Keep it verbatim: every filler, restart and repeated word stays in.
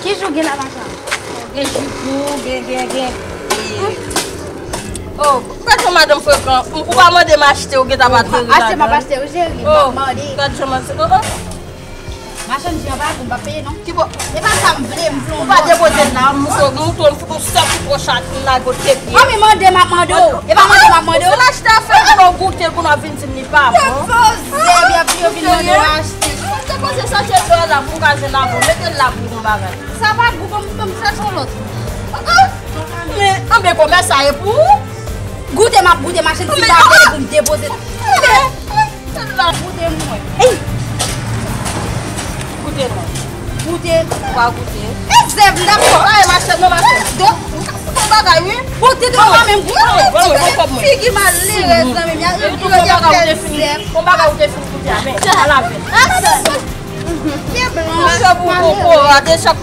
Ki jou gen la machann? Gen jipon, gen, gen, gen. Oh, gad yon madanm frekan. Ou pa mande m achte, ou gentan pa deri ladan. Achte, m ap achte, wi, cheri. M ap mande. Gad jan m ap, oh, oh. Machann, jan pa gou, m pa peye, non. Ki bo? E pa sa m vle, m vle yon lòt. Ou pa depoze l la, m montre, m montre, m fout yon sèl kout wòch ak m lage w te pye. An, men mande, m ap mande w. E pa mande, m ap mande w. Ou fin achte afè, pou w goute, pou w vin di m li pa bon. Depoze, epi yo vin mande w achte. Depoze sa, chèche la, pou m ka jwenn avè w. Mete l la pou yon bagay. Sa pa gou, ban m, ban m chèche yon lòt. Men, anben, kòmès sa e pou ou? Goute, m ap goute machann, si m pa vle pou m depoze. Goute mwen. Goute non. Goute. Ou pa goute. E zèv, m dakò. Ay, machann, non, machann. Bon bagay, wi. Goute, non, pa menm goute. Figi malerèz, zanmi m. Bon bagay ou te fin goute a, men, al avè l. Machann pou koko, a de chak